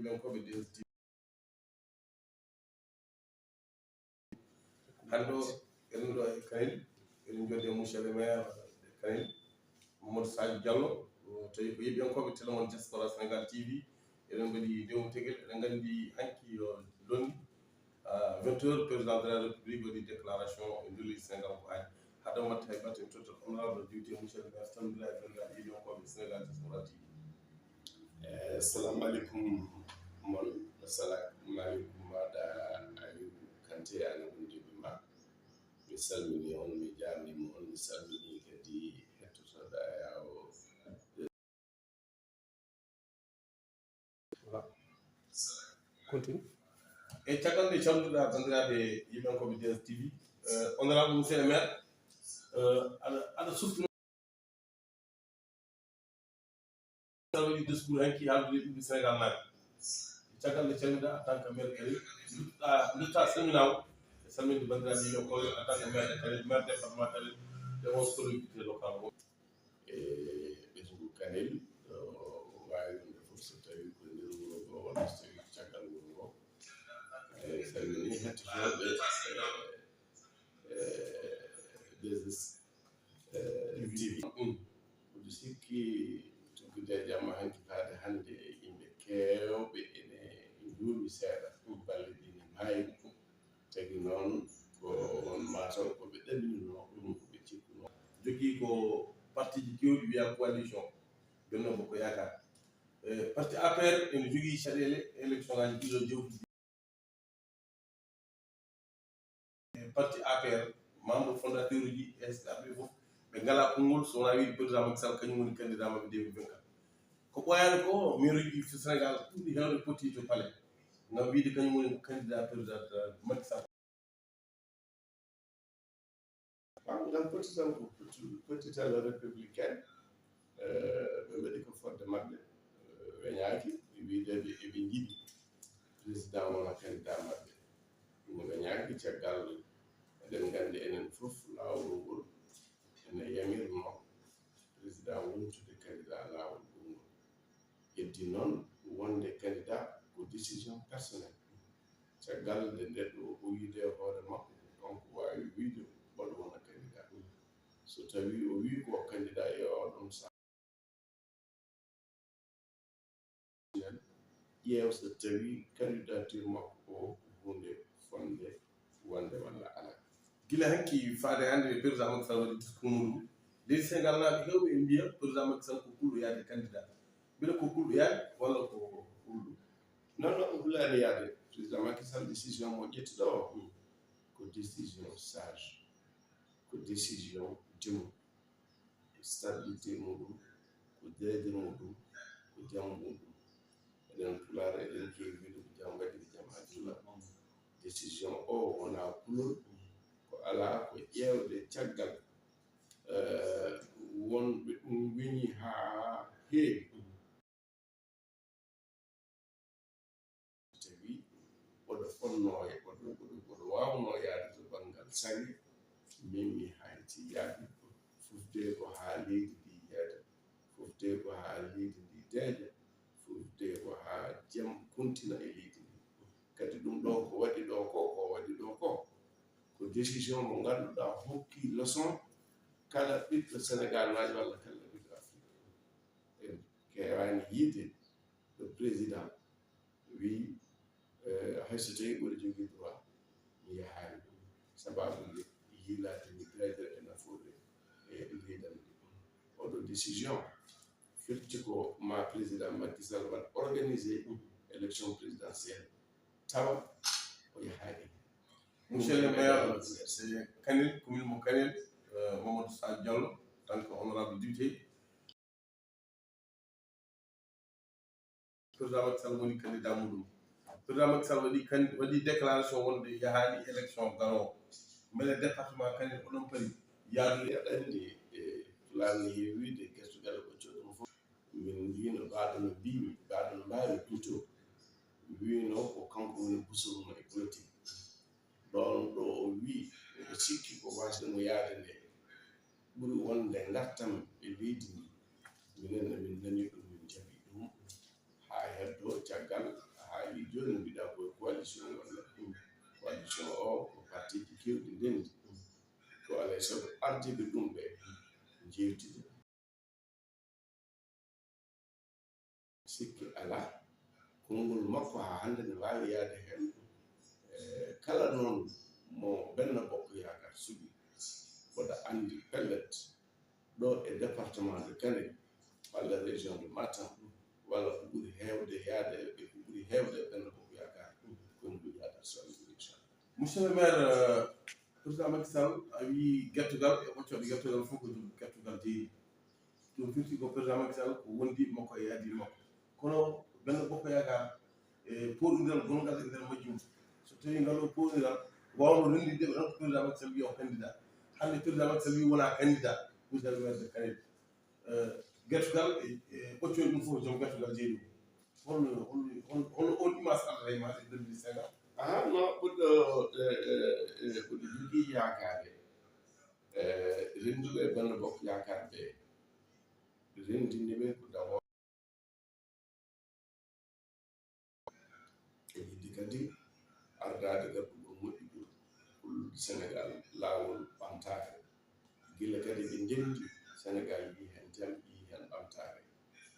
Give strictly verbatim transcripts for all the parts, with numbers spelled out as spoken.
Heɗiyankooɓe D S T V, hannde o eɗen ɗo e Kanel, eɗen jooɗi e monsieur le maire de Kanel, Mamadou Sadio Diallo, o tawi ko heɗiyankooɓe télé mon Diaspora Sénégal T V. Eɗen mbaɗi dewtegel, eɗen nganndi hanki yo londi, ah, vingt heures, président de la République waɗi déclaration e nder leydi Sénégal ko aadi. Haɗa watta hay batte, en tottat honorable député, monsieur le maire, salmondira e banndiraaɓe heɗiyankooɓe Sénégal Diaspora T V. Eh, assalamu aleykum, mon. Assalamu aleykum, maɗa Aliou Kanté, an e wondiiɓe ma. Mi salmini on, mi jaarnima on, mi salmini kadi hettotooɓe Ayawo. Voilà. Continue. E caggal nde calmduɗa banndiraaɓe heɗiyankooɓe D S T V, eh, honorable monsieur le maire, eh, aɗa, aɗa suftuno, aɗa waɗi discours hanki haaldude ɓiɓɓe Sénégal naaɓe. E caggal nde calmduɗa en tant que maire Kanel, nduttoɗa, nduttoɗa salminaango e salminde banndiraaɓe heɗiyankooɓe en tant que maire de Kanel, maire département Kanel, et onze collectivités locales o. E ɓesngu Kanel, o waawi ɗum ɗo fof so tawi ko nder wuro ngo walla so tawi ko caggal wuro ngo. E salmini hettotooɓe, e, e, D S, e, T V. Mboɗo sikki tuggude e jamma hanki faade hannde, yimɓe keewɓe ene njuumi seeɗa, balɗe ɗiɗi maayi. Tagi noon ko on mataw ko ɓe ɗaminunoo, ɗum ko ɓe cikkunoo. Jogii ko partiiji keewɗi wiyaa coalition Benno Bokk Yaakaar. Eh, parti A P R ene jogii caɗeele élection ngaaji ɗiɗo jewtuɗi. Eh, parti A P R, membre fondateur uji, e S K P fof, ɓe ngalaa konngol so wonaa wiide président Macky Sall kañum woni candidat maɓɓe deux mille vingt-quatre. Ko ɓooyaani ko, maire uji to Sénégal ɓurɗi heewde poti to palais ngam wiide kañum woni candidat président Macky Sall. Waaw, ngal poti tan ko poti-, pottital républicain. Eh, ɓe mbaɗi ko fodde maɓɓe, eh, weñaaki, ɓe wiide ɓe, eɓe njiɗi président wona candidat maɓɓe. Ɗum weñaaki, caggal eɗen nganndi enen fof laawol ngol ene yamirno président wontude candidat laawol ngol. Heddi noon wonde candidat ko décision personnelle. Caggal nde neɗɗo o wiide e hoore makko ko kanko waawi wiide mboɗo wona candidat. So tawi o wii ko candidat e oɗon sahaa, ƴeew so tawi candidature makko o ko huunde fonde wonde walla alaa. Gila hanki faade hannde, président Macky Sall waɗi discours mum. Leydi Sénégal naaɓe heewɓe e mbiya président Macky Sall ko kulɗo yaade candidat. Mbiɗa ko kulɗo yaade walla ko kulɗo? Non, non, o hulaani yaade. Président Macky Sall, décision mo ƴetti ɗo o, ko décision sage, ko décision dimo. Ko stabilité muɗum, ko deede muɗum, ko jam muɗum. Eɗen Pulaar, eɗen keewi wiide ko jam waɗi, ko jam addi. Décision o wonaa kulol, ko alaa ko ƴeewde caggal, eh, wonɓe ɗum weñi haa heewi. Tawi oɗo fonnoo e, oɗo, oɗo, oɗo waawnoo yaade to banngal sariya, min mi hayti yaade. Fufde ko haa leydi ndi yeeda, fufde ko haa leydi ndi deeƴa, fufde ko haa jam kontina e leydi ndi. Kadi ɗum ɗo ko waɗi ɗo ko, ko waɗi ɗo ko, ko décision mo ngannduɗaa hokki leçon kala ɓiɗɗo Sénégal naajo walla kala ɓiɗɗo Afrique. En keewaani yiide ɗo président wii, eh, hay so tawi ɓuri jogii droit, mi yahaani. Sababu nde yiilaade mi deeƴere e nafoore e leydi am ndi. Oɗo décision firti ko ma président Macky Sall waɗ organisé élection présidentielle, tawa o yahaani. Monsieur le maire, c'est Kanel, commune mo Kanel, euh, Mamadou Sadio Diallo, en tant que honorable député. Président Macky Sall woni candidat muɗum. Président Macky Sall waɗi can-, waɗi déclaration wonde yahaani élection garoowo. Mbele département Kanel oɗon pari yaadude? Aɗa anndi, e Pulaar ne heewi wiide, gertugal e ɓoccooɗe mum fof. Min mbiyno, mbaɗono mbiymi, mbaɗono mbaawi plutôt, mbiyno ko kanko woni busol mum e politique. Ɗoon ɗo o wii, o sikki ko waasde mo yaade nde ɓuri wonde ngartam e leydi ndi. Minen ne min nani ɗum, min njaɓi ɗum haa heddoo. Caggal Sabu ardiiɓe ɗum ɓe njeewtida. Sikki alaa, konngol makko haa hannde ne waawi yahde heen. E kala noon mo Benno Bokk Yaakaar suɓi, mboɗo anndi pellet, ɗo e département de Kanel, walla région de Matam, walla ko ɓuri heewde yahde, e ko ɓuri heewde e Benno Bokk Yaakaar, ko ɗum yahata so Allah jaɓi, inchallah. Monsieur le maire, euh, président Macky Sall a wii gertugal e ɓoccooɗe gertugal fof ko ɗum gertugal jeyi. Ɗum firti ko président Macky Sall ko wondiiɓe makko e adiiɓe makko. Kono Benno Bokk Yaakaar e pooɗondiral gongal e nder majjum, so tawii ngal ɗo pooɗondiral waawno renndinde ɓe tan ko président Macky Sall wiya o candidat. Hannde président Macky Sall wii wonaa candidat, monsieur le maire de Kanel. Eh, gertugal e, e ɓoccooɗe ɗum fof joom gertugal jeyi ɗum. Holno, holno, hol-, holno on image ardata e ma e deux mille cinquante? Aha, no ɓurɗo, e, e, e, ɓurɗo jogii yaakaare, e, rennduɓe e Benno Bokk Yaakaar ɓe, renndini ɓe ko d'abord e yiɗde kadi ardaade garɗugol moƴƴugol, kullude Senegaal laawol ɓamtaare. Gila kadi ɓe ndenndi, Senegaal yii heen jam, yii heen ɓamtaare.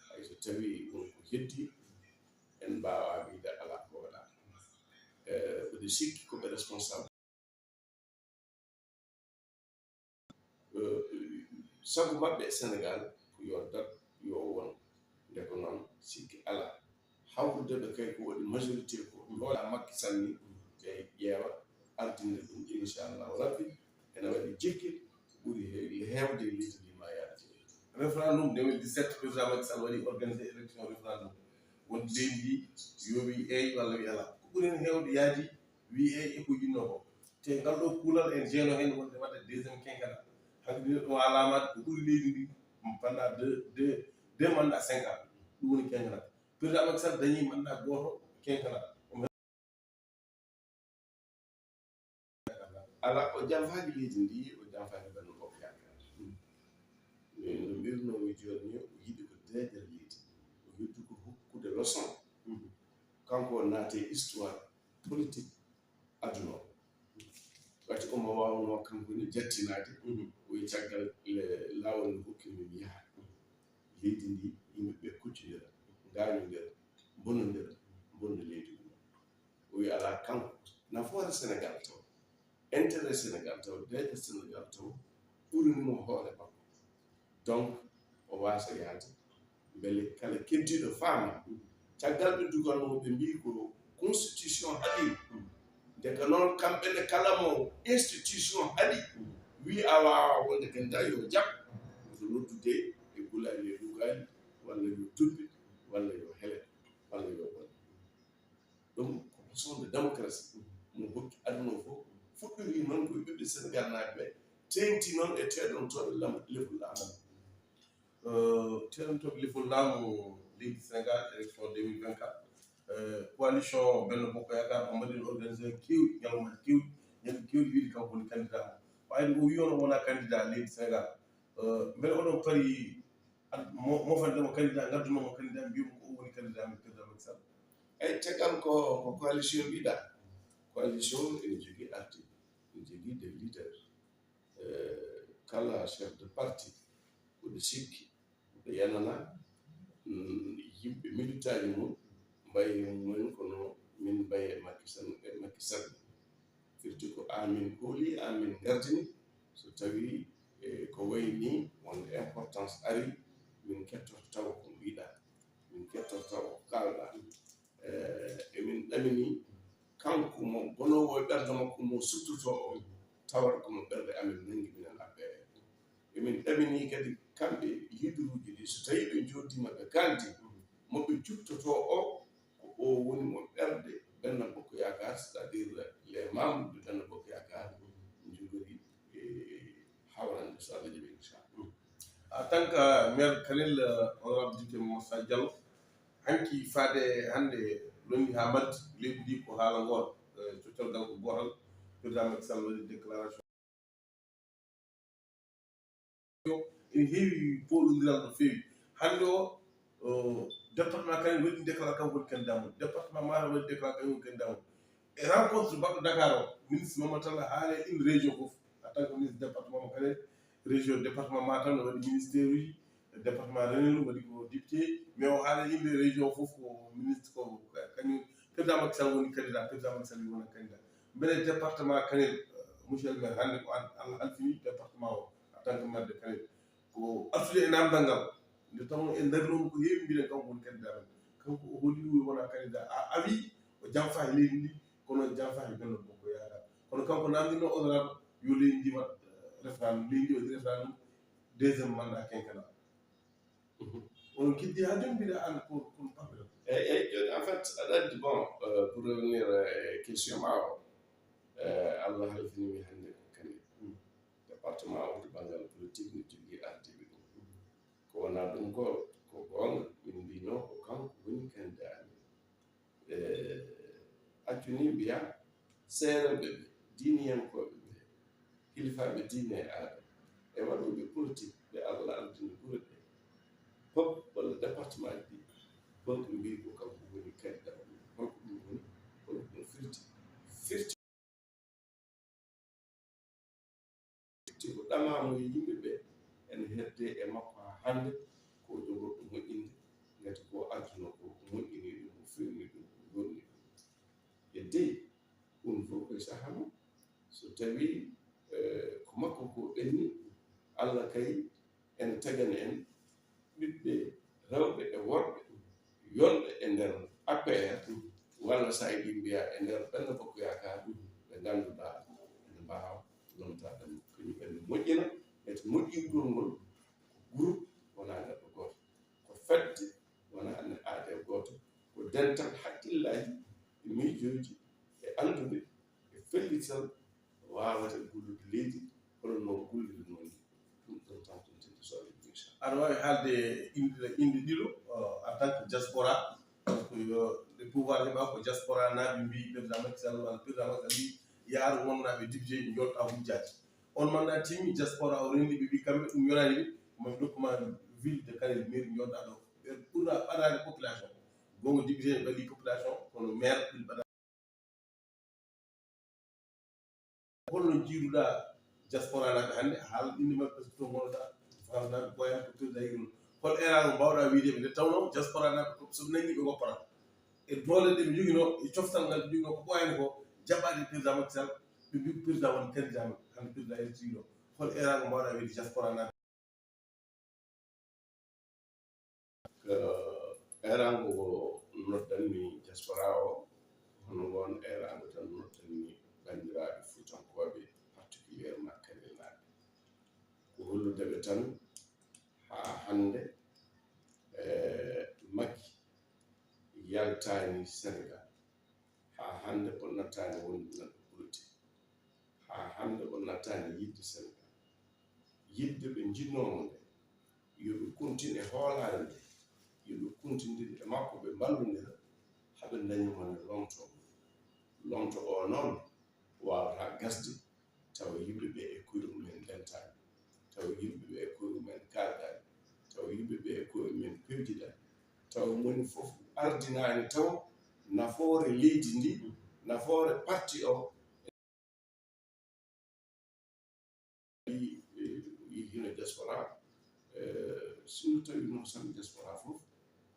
Hay so tawii won ko heddii, en mbaawaa wiyde alaa ko waɗaaka. E, mbiɗo sikki ko ɓe responsable. Eh, sabu maɓɓe e Senegaal ko yo dad, yo won. Nde ko noon, sikki alaa. Hawrude ɓe kay ko waɗi majorité ko ɗo Macky Sall ni, ɓe ƴeewa ardinde ɗum, inchallahu rabbi, ene waɗi jikke ɓuri he-, heewde leydi ndi ma yaade. Référendum deux mille dix-sept, président Macky Sall waɗi organisé élection référendum. Won leydi ndi yo wi eey walla wi alaa. Ko ɓuri heen heewde yaadi wi eey e ko yinnoo ko. Te ngal ɗo kuulal en jeeno heen wonde waɗde deuxième quinquennat. Hanki neɗɗo waawaa laamaade ko ɓuri leydi ndi pendant deux, deux, deux mandats cinq ans. Ɗum woni quinquennat. Président Macky Sall dañii mandat gooto quinquennat. Alaa, o janfaaki leydi ndi, o janfaaki Benno Bokk Yaakaar. Min no mbirunoo mi jooni ni, o yiɗi ko deeƴere leydi. O yiɗi ko hokkude leçon. Kanko o naati e histoire politique aduna o. Ɓati omo waawnoo kanko ne jattinaade, mhm, o wiyi caggal le-, laawol no hokki mi mi yaha. Mhm. Leydi ndi, yimɓe ɓe kuccondira, ngaañondira, mbonondira, mbonna leydi mum. O wiyi alaa, kanko nafoore Senegaal taw, intérêt Senegaal taw, deeƴere Senegaal taw ɓurani mo hoore makko. Donc, o waasa yahde, mbele kala keddiiɗo faama. Caggal ɓe duganoo, ɓe mbii ko constitution haɗi. Nde ka noon, kamɓe ne kala mo institution haɗi, wii a waawaa wonde candidat, yo jaɓ. Ko noddude e gulaali e lugaali, walla yo tuppe, walla yo hele, walla yo bone. Ɗum ko façon de démocratie mo hokki aduna o fof. Fuɗɗori noon ko e ɓiɓɓe Senegaal naaɓe ɓe, teeŋti noon e teeɗontooɓe lam-, lefol laamu. Eh, teeɗontooɓe lefol laamu leydi Senegaal, élection deux mille vingt-quatre, eh, coalition Benno Bokk Yaakaar o mbaɗi organisé keewɗi, ñalawmaaji keewɗi, ñalɗi keewɗi, wiide kanko woni candidat mo. Ɓayde o wii on o wonaa candidat leydi Senegaal. Eh, mbele oɗon pari ad-, mo-, mofande mo candidat, ngaddunoo mo candidat, mbiyu mo ko o woni candidat men, président Macky Sall? Eyi, caggal ko, ko coalition mbiɗa. Coalition ene jogii ardiiɓe, ene jogii des leaders. Eh, kala chef de parti, mboɗo sikki, mboɗo yanana, mm, yimɓe militaaji mum, mbayi mumen kono min mbayi e Macky Sall, e Macky Sall. Firti ko amin kooli, amin ngardini. So tawii, eh, ko wayi nii wonde importance arii, min kettoto tawa ko mbiɗa, min kettoto tawa ko kaalɗa. Eh, emin ɗamini kanko mo gonoowo e ɓernde makko mo suttotoo o, tawata ko mo ɓernde amin nanngi minen abbere. Emin ɗamini kadi kamɓe leaderuuji ɗi, so tawii ɓe njooɗdiima ɓe kaaldi, mo ɓe cuɓtotoo o, ko o woni mo ɓernde Benno Bokk Yaakaar, c'est-à-dire les membres de Benno Bokk Yaakaar, njogori e hawrande, so Allah jaɓi, inchallah. En tant que maire Kanel, euh, honorable député Moussa Diallo, hanki faade hannde londi haa malti, leydi ndi ko haala ngoota, eh, coccal gal ko gootal, président Macky Sall waɗi déclaration. Ene heewi pooɗondiral no feewi. Hannde o, o, département Kanel waɗi déclaration kanko woni candidat mum. Département Matam waɗi déclaration kanko woni candidat mum. E rencontre baɗɗo Dakar o, ministre Mamadou Talla haali e ɗin région fof. En tant que ministre département mo Kanel, région département Matam no waɗi ministère uji, département Ranérou waɗi ko député, mais o haala yimɓe région fof ko ministre ko kañum président Macky Sall woni candidat, président Macky Sall woni candidat. Mbele département Kanel, monsieur le maire, hannde ko an Allah halfini département o en tant que maire de Kanel. Ko artude e namdal ngal, nde tawnoo en ndarinoo mo ko heewi, mbiɗen kanko woni candidat men. Kanko o hollii wona candidat à vie, o janfaa e leydi ndi, kono o janfaa e Benno Bokk Yaakaar. Kono kanko namndino honorable yo leydi ndi waɗ référendum, leydi ndi waɗi référendum deuxième mandat quinquennat. Onon keddi haa jooni mbiɗa annda ko kono pappere. Eyyi, eyyi, jooni en fait aɗa anndi, bon, euh, pour revenir e question ma o, euh, Allah halfinimi hannde ko Kanel. Département o to banngal politique no jogii ardiiɓe ɗum. Ko wonaa ɗum ko, ko goonga, min mbino ko kanko woni candidat amen. E accuni mbiya seerenɓe ɓe, diiniyankooɓe ɓe, hilifaaɓe diine e aada, e waɗooɓe politique ɓe Allah ardini gure ɗe fof, walla département ji ɗi, fof ɓe mbii ko kanko woni candidat mum. Holko ɗum woni? Holko ɗum firti? Firti ko ɗamaamo e yimɓe ɓe ene hedde e makko haa hannde, ko jogorɗo moƴƴinde, ngati ko adduno ko, ko moƴƴini ɗum, ko feewni ɗum, ko yonni ɗum. E dey, ɗum fof koye sahaa mum. So tawii, eh, ko makko ko ɓenni, Allah kay ene tagani en ɓiɓɓe rewɓe e worɓe yonɓe e nder A P R, walla so a yiɗi mbiya e nder Benno Bokk Yaakaar, ɓe ngannduɗaa ene mbaawa lomtaade mo. Kañum ene moƴƴina, ete moƴƴingol ngol ko groupe, wonaa neɗɗo gooto. Ko fedde, wonaa ne aadee gooto. Ko dental hakkillaaji e miijooji e anndude e fellital waawata gollude leydi hono no golliri noon ni. Ɗum ɗon tan ko teddi so Allah jaɓi, inchallah. Aɗa waawi haalde innde, innde ɗiɗo, euh, en tant que diaspora, donc yo le pouvoir heɓa ko diaspora naaɓe mbi président Macky Sall walla président Macky Sall mbi yaar wonnaaɓe député jooɗta hujjaaji. On mandat timmi, diaspora o renndi ɓe mbi kamɓe ɗum yonaani ɓe, ma ɓe ndokku ma ville de Kanel, mairie jooɗɗa ɗo. Ɓe ɓurna ɓadaade population. Goonga député ne ɓadii population, kono maire ɓuri ɓadaade. Holno njiiduɗaa diaspora naaɓe hannde? A haala innde maɓɓe, par ce que toon ngonnoɗaa, France naaɓe, ko wayi no ko président yiɗi ɗum. Hol eeraango mbaawɗaa wiide ɓe nde tawnoo diaspora naaɓe ko so ɓe nanngi ɓe ngoppata? E doole ɗe ɓe njoginoo, e coftal ngal ɓe njoginoo, ko ɓooyaani ko jaɓaade président Macky Sall, ɓe mbi ko président woni candidat maɓɓe, hannde président yaltii ɗo. Hol eeraango mbaawɗaa wiide diaspora naaɓe? Ko eeraango ngo noddanmi diaspora o, hono ngoon eeraango tan noddanmi banndiraaɓe fuutankooɓe, particulièrement Kanelnaaɓe. Ko hollude ɓe tan haa hannde, eh, Macky yaltaani Senegaal, haa hannde o nattaani wonde neɗɗo politique, haa hannde o nattaani yiɗde Senegaal. Yiɗde ɓe njiɗnoo mo nde, yo ɓe continue e hoolaare nde, yo ɓe continue e makko, ɓe mballondira haa ɓe ndaña mo ne lomto. Lomto o noon waawataa gasde tawa yimɓe ɓe e koye mumen ndentaani, tawa yimɓe ɓe e koye mumen kaaldaani, tawa yimɓe ɓe e koye mumen pewjidaani, tawa moni fof ardinaani tawa nafoore leydi ndi, nafoore parti o. Yi, yi hino diaspora, eh, sinno tawi noon tan diaspora fof,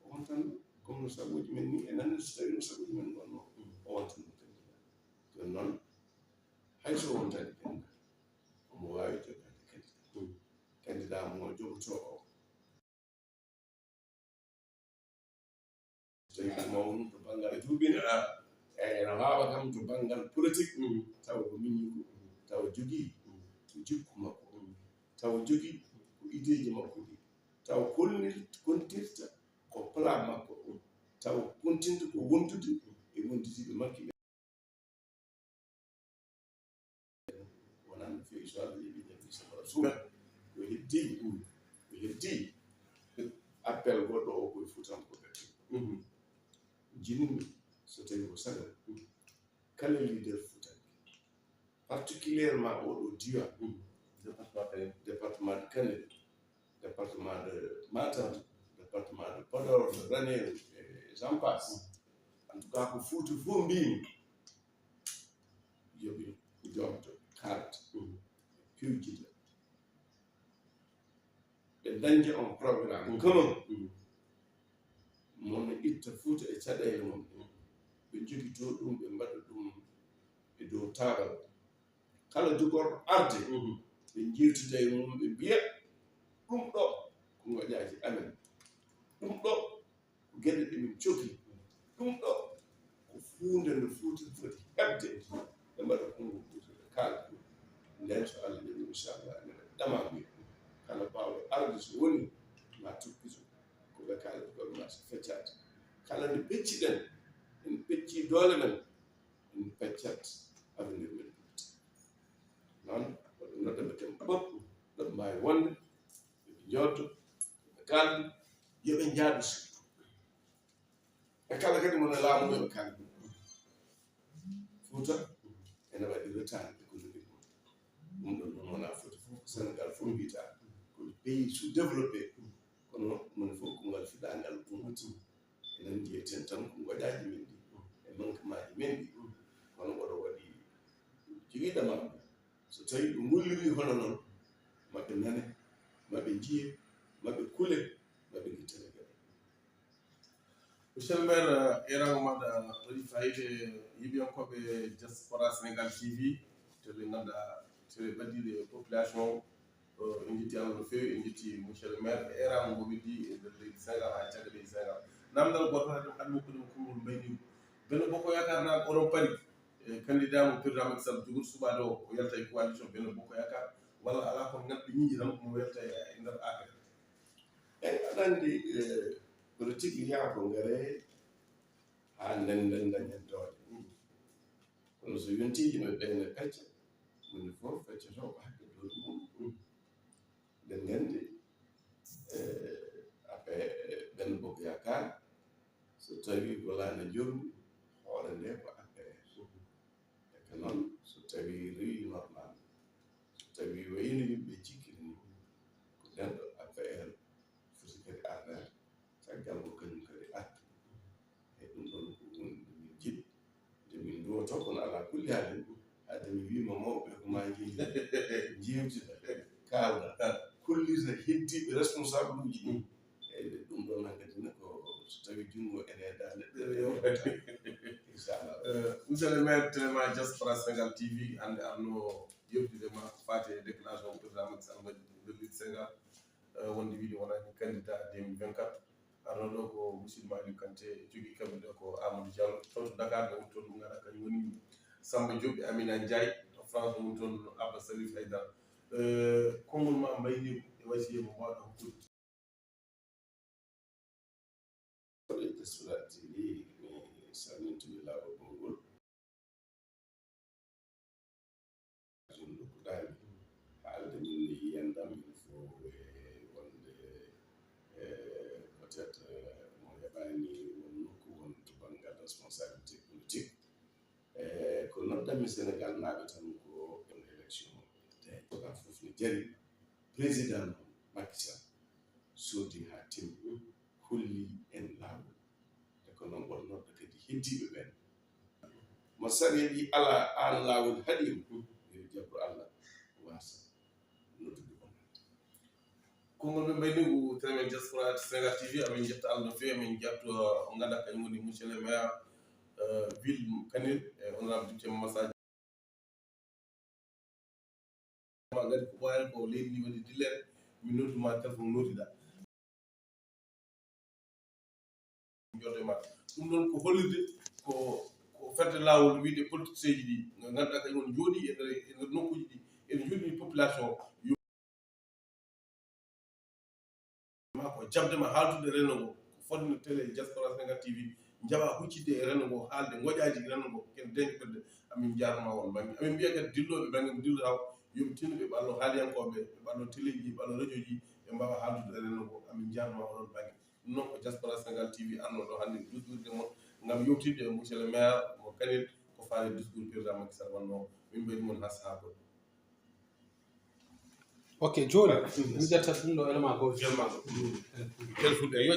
ko on tan, comme no sabuuji men ni, e nande so tawi no sabuuji men ngonno, o on tan no candidat. Jooni noon, hay so wontani candidat, omo waawi jogaade candidat. Candidat mo jogotoo o, tawi ko mawɗum to banngal duuɓi, ah, eyyi, ene waawa kam to banngal politique, tawa ko miñiiko, tawa jogii ko jikku makko, tawa jogii ko ideeji makko ɗi, tawa kolnir-, kontirta ko plan makko, tawa kontinta ko wondude e wondidiiɓe makko ɓe. Wonaa no feewi so Allah jaɓi, jaɓi sabara suuɗa. Ko heddii, ko heddii appel goɗɗo o koye Fuutankooɓe. Mhm. Jinumi so tawi ko sagal, kala leader Fuutanke, particulièrement oɗo diiwaan, département de Kanel, département de Matam, département de Podor, de Ranérou, et j'en passe. En tout cas, ko Fuuta fof mbimi, yoɓe jomto, kaalta. iwjida. Ɓe dañde on programme commun, mon itta Fuuta e caɗeele mum. Ɓe njogitoo ɗum, ɓe mbaɗa ɗum e dow taabal. Kala jogorɗo arde, ɓe njeewtida e mum, ɓe mbiya, "Ɗum ɗo ko ngoƴaaji amen. Ɗum ɗo ko geɗe ɗe min coki. Ɗum ɗo ko huunde nde Fuuta foti heɓde." Ɓe mbaɗa konngol Fuuta, ɓe kaala ɗum. Ndeen so Allah jaɓii, inchallah, ene waɗi ɗamaangu. Kala baawɗo arde so woni, ma toppito ko ɓe kaalata ko, ma so feccaade. Kala nde pecciɗen, en pecci doole men, en peccat avenir men. Noon, waɗi nodda ɓe kamɓe fof, ɗo ɓe mbaawi wonde, ɓe njooɗo, ɓe kaalda, yo ɓe njaadu surtout. E kala kadi mo no laamu ngu ɓe kaalda. Fuuta ene waɗi retard e ko lutti ko. Ɗum ɗo ɗum wonaa foti fof, ko Sénégal fof mbiyata. Ko pays sous-développé, kono moni fof ko ngal fiɗaangal ummata. Enen njiyeten tan ko ngoƴaaji men ɗi, e manquement ji men ɗi. Kono oɗo waɗi jogiiɗo maɓɓe. So tawii ɓe ngolliri hono noon, maɓe nane, maɓe njiye, maɓe kule, maɓe ngittane gaɗa. Monsieur le maire, eh, eeraango maaɗa waɗi faayiida. Yiɗiyankooɓe Diaspora Sénégal T V, télé ngannduɗaa, télé ɓaddiiɗo e population o, en njetti Allah no feewi, en njetti monsieur le maire, e eeraango ngo ɓe mbiyi e nder leydi Sénégal, haa e caggal leydi Sénégal. Naamndal gootal hade, hade woppude mo konngol mbayniigu. Benno Bokk Yaakaar, naat oɗon pari, e candidat mo président Macky Sall jogori suɓaade o, o yalta e coalition Benno Bokk Yaakaar, walla alaa, kono ngat ɓe ñiiñi tan mo yalta e, e nder A P R? Eyi, aɗa anndi, eh, politique wiyaa ko ngare haa ndenden dañen doole. Kono so yontii yimɓe ɓe ne pecca, moni fof feccoto ko hakke doole mum. Eɗen nganndi, eh, A P R, Benno Bokk Yaakaar, so tawii golaani jomum, hoore nde ko A P R. E ko noon, so tawii rewii normal, so tawii wayino yimɓe cikkiri ni, ko denɗo A P R foti kadi ardaade, caggal ko kañum kadi arti. E ɗum ɗoon ko woni nde min njiɗi, nde min nduwotoo, kono alaa kulli haalin, hade mi wiima mawɓe ko maa njiidi, njeewtida, kaalda, kollita heddiiɓe responsable uji ɗi. Eyi, ɗum ɗoon hankadi ne ko so tawii junngo ene e daande, ɗe yewtata. Inchallah. Eh, monsieur le maire, télé ma Diaspora Sénégal T V, hannde arno yewtidde ma ko faati e déclaration président Macky Sall waɗi nder leydi Sénégal, eh, wonde wiide wonani candidat deux mille vingt-quatre. Arno ɗo ko musidɗo ma Aliou Kanté, jogii kaɓirɗe ko Amadou Diallo, toon to Dakar, ɗo woni toon ɗum ngaɗa, kañum woni Samba Diop e Amina Ndiaye, to France, ɗo woni toon Abba Salif Haydara. Eh, konngol ma mbayniigu e wasiyee mo mbaawɗa hokkude. Diaspora T V, mi salmintu mi laawol konngol. Ɗum ɗo puɗɗaani haalde min ni yiyannda min fof e wonde, e peut-être, eh, mo heɓaani won nokku won to banngal responsabilité politique. E ko noddanmi Sénégal naaɓe tan ko en élection. Tawi ko fof ne jari président Macky Sall soodi haa timmi, holli en laawol. E ko noon wonnodde kadi heddiiɓe ɓeen. Mo sariya wi alaa aan laawol haɗiima, yo jaggu Allah waasa noddude bonannde. Konngol ɓe mbayniigu, télé men Diaspora Sénégal T V, amin njetta Allah no feewi, amin njatto o ngannduɗaa kañum woni monsieur le maire, euh, ville Kanel, e honorable député Mamadou Sadio. Ma ngari ko ɓooyani ko leydi ndi waɗi dillere, mi noddu ma téléphone, noddiɗa. Jooɗo e maɗa. Ɗum ɗon ko hollirde ko, ko fedde laawol wiyde politicien ji ɗi, no ngannduɗaa kañum woni jooɗi e nder, e nder nokkuuji ɗi, ene njoɗɗini population o. Yo ma ko jaɓde ma haaldude e renndo ngo, ko fodde télé Diaspora Sénégal T V, njaɓa huccitde e renndo ngo, haalde ngoƴaaji renndo ngo, ken deeƴe fedde. Amin njaarnama on bannge. Amin mbiya kadi dillooɓe bannge mo dillata o, yo ɓe tinno ɓe ɓallo haaliyankooɓe, ɓe ɓallo téléji, ɓe ɓallo radioji, ɓe mbaawa haaldude e renndo ngo. Amin njaarnama oɗon bannge. Ɗum noon ko Diaspora Sénégal T V arno ɗo hannde dusnirde mon ngam yewtidde e monsieur le maire mo Kanel ko faale discours président Macky Sall wannoo. Min mbaydi mon haa sahaa goɗɗo. Ok, jooni mi ƴetta ɗum ɗo élément goo. Élément goo.